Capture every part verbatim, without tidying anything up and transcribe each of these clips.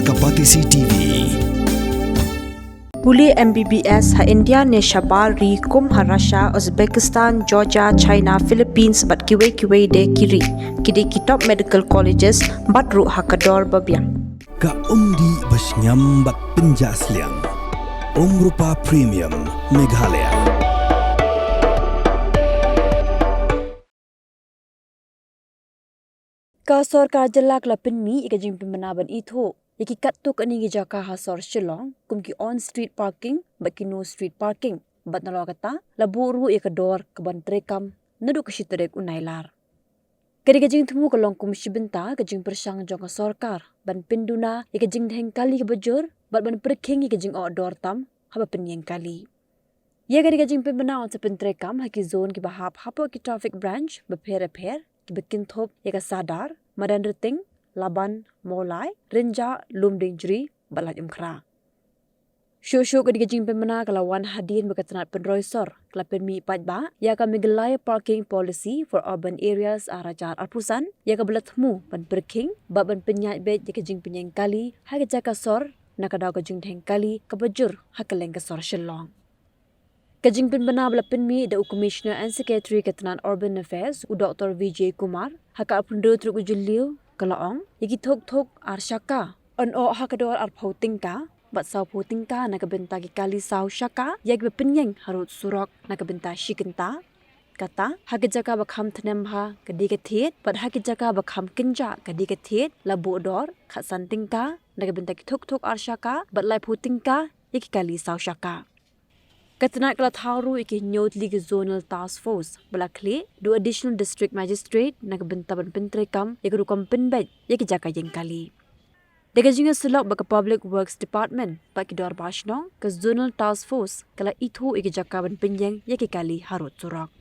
Kapatisi T V. Pule M B B S ha India ne shabar ri kum ha Russia, Uzbekistan, Georgia, China, Philippines bad kiwei kiwei de ki ri. Ki dei ki top medical colleges bad ruh ha ka dor ba biang. Ka umdih ba shngiam bad pynjah sliang. Umrupa Premium Meghalaya. Ka sorkar jylla ka la pynmih ïa ka jingpynbna ban ithuh ïa ki katto katne ki jaka ha sor Shillong kum ki on street parking bad ki no street parking, bad nalor kata la buh ruh ïa ka dor kaban treikam naduh ka shi tarik u Nailar. Ka dei ka jingthmu ka long kum shi bynta ka jingpyrshang jong ka sorkar ban pynduna ïa ka jingdheng kali kaba jur bad ban pyrkhing ïa ka jingoh dor tam haba pynïeng kali. Ïa ka dei ka jingpynbna yn sa pyntreikam ha ki zone kiba hap hapoh ki traffic branch bapher bapher kiba kynthup ïa ka Sadar, Madanrting, Laban, Mawlai, Rynjah, Lumdiengjri bad Laitumkhrah. Shuh shuh ka dei ka jingpynbna ka la wan hadien ba ka tnat pynroi sor ka la pynmih paidbah ïa ka Meghalaya Parking Policy for Urban Areas ar hajar arphew san, ïa kaba la thmu ban pyrkhing bad ban pynïaid beit ïa ka jingpynïeng kali ha ka jaka sor na ka daw ka jingdheng kali kaba jur ha kylleng ka sor Shillong. Ka jingpynbna ba la pynmih da u Commissioner and Secretary ka tnat Urban Affairs, u Doctor Vijay Kumar, ha ka arphew hynriew tarik u Jylliew ka la ong, ïa ki thuk thuk ar shaka yn oh ha ka dor arphew tyngka bad sawphew tyngka na ka bynta ki kali saw shaka ïa kiba pynïeng harud surok na ka bynta shi kynta. Kata ha ka jaka ba kham thnem bha ka dei ka thied bad ha ka jaka ba kham kynjah ka dei ka thied la buh dor khatsan tyngka na ka bynta ki thuk thuk ar shaka bad laiphew tyngka ïa ki kali saw shaka. Ka tnat ka la thaw ruh ïa ki hynñiew tylli ki Zonal Task Force ba la khlieh da u Additional District Magistrate na ka bynta ban pyntreikam ïa ka rukom pynbeit ïa ki jaka ïeng kali. Da ka jingïasyllok bad ka Public Works Department bad ki dorbar shnong, ka Zonal Task Force ka la ithuh ïa ki jaka ban pynïeng ïa ki kali harud surok.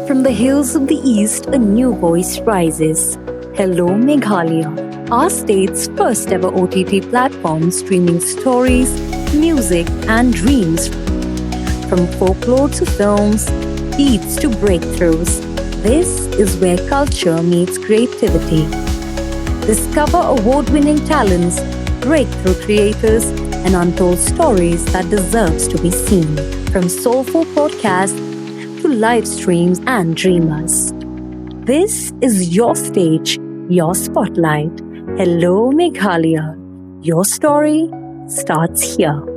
From the hills of the East, a new voice rises. Hello, Meghalaya, our state's first ever O T T platform streaming stories, music, and dreams. From folklore to films, beats to breakthroughs, this is where culture meets creativity. Discover award winning talents, breakthrough creators, and untold stories that deserves to be seen. From soulful podcasts to live streams and dreamers. This is your stage, your spotlight. Hello, Meghalaya. Your story starts here.